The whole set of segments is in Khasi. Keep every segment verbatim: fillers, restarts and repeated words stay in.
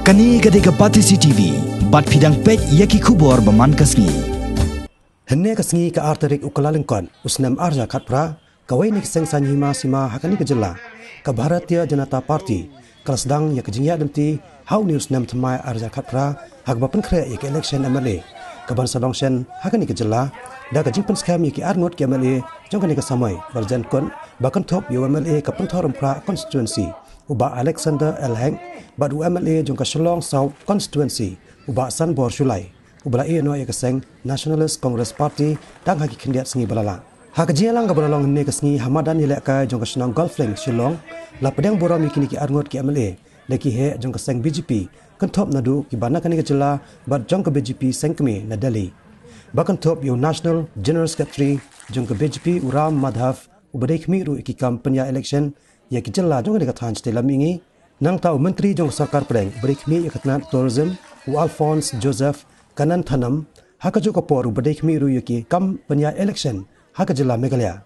Kane ka dei ka Batesi T V, bad phi dang peit ïa ki khubor ba man ka sngi. Hynne ka sngi ka ar tarik u Kyllalyngkot, u snem ar hajar khatphra, kawei na ki seng saiñ hima sima ha kane ka jylla, ka Bharatiya Janata Party, ka la sdang ïa ka jingïaid lynti ha une u snem thymmai ar hajar khatphra, ha kaba pynkhreh ïa ka election M L A, kaban sa long shen ha kane ka jylla, da ka jingpynskhem ïa ki arngut ki M L A jong kane ka samoi, ba la jan kut ba kynthup ïa u M L A ka Pynthorumphra constituency, u Bah Alexander L Hek, bad u M L A jong ka Shillong South constituency, u Bah Sanbor Shullai, uba la ïehnoh ïa ka seng Nationalist Congress Party tang ha ki khyndiat sngi ba la lah. Ha ka jingïalang kaba la long hynne ka sngi ha madan ïalehkai jong ka shnong Golf Link, Shillong, la pdiang burom ïa kine ki arngut ki M L A da ki heh jong ka seng B J P, kynthup naduh kiba na kane ka jylla bad jong ka B J P seng kmie na Delhi, ba kynthup ïa u National General Secretary jong ka B J P, u Ram Madhav, uba dei khmih ruh ïa ki kam pynïaid election ïa ki jylla jong kane ka thaiñ shatei lam mihngi. Nangta u Myntri jong ka Sorkar Pdeng uba dei khmih ïa ka tnat Tourism, u Alphonse Joseph Kannanthanam, ha kajuh ka por uba dei khmih ruh ïa ki kam pynïaid election ha ka jylla Meghalaya.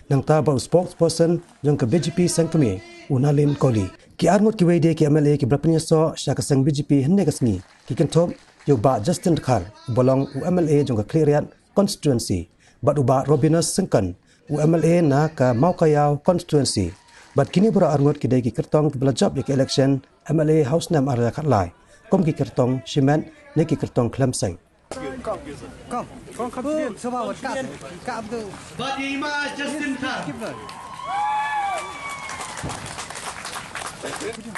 Nangta bad u spokesperson jong ka B J P seng kmie, u Nalin Kohli. Ki arngut kiwei de ki M L A kiba la pynïasoh sha ka seng B J P hynne ka sngi ki kynthup ïa u Bah Justin Dkhar, uba long u M L A jong ka Khliehriat constituency, bad u Bah Robinus Syngkon, u M L A na ka Mawkaiaw constituency. Bad kine baroh arngut ki dei ki kyrtong kiba la jop ïa ka election M L A ha u snem ar hajar khatlai, kum ki kyrtong shimet ne ki kyrtong khlem seng. Bah Justin Dkhar.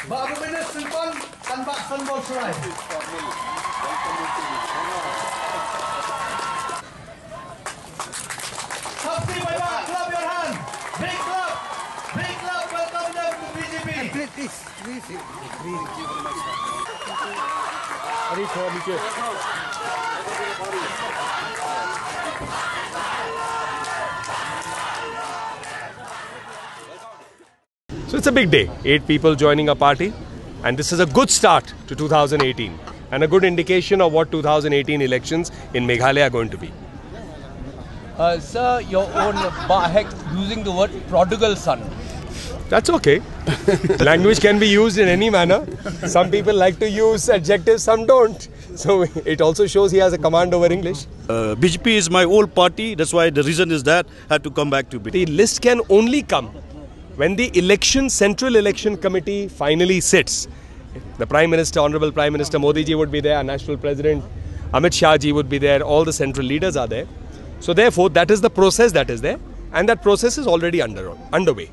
Bah Robinus Syngkon and Bah Sanbor Shullai. Happy Baba, clap your hand. Big clap. Big clap. Welcome them to B J P. Please, please, please. So it's a big day, eight people joining a party, and this is a good start to two thousand eighteen and a good indication of what two thousand eighteen elections in Meghalaya are going to be. Uh, sir, your own Bah Hek using the word prodigal son. That's okay. Language can be used in any manner. Some people like to use adjectives, some don't. So it also shows he has a command over English. Uh, B J P is my old party. That's why the reason is that I had to come back to B J P. The list can only come when the election, Central Election Committee finally sits. The Prime Minister, Honorable Prime Minister Modi ji would be there, our National President Amit Shah ji would be there, all the central leaders are there. So therefore, that is the process that is there, and that process is already under, underway.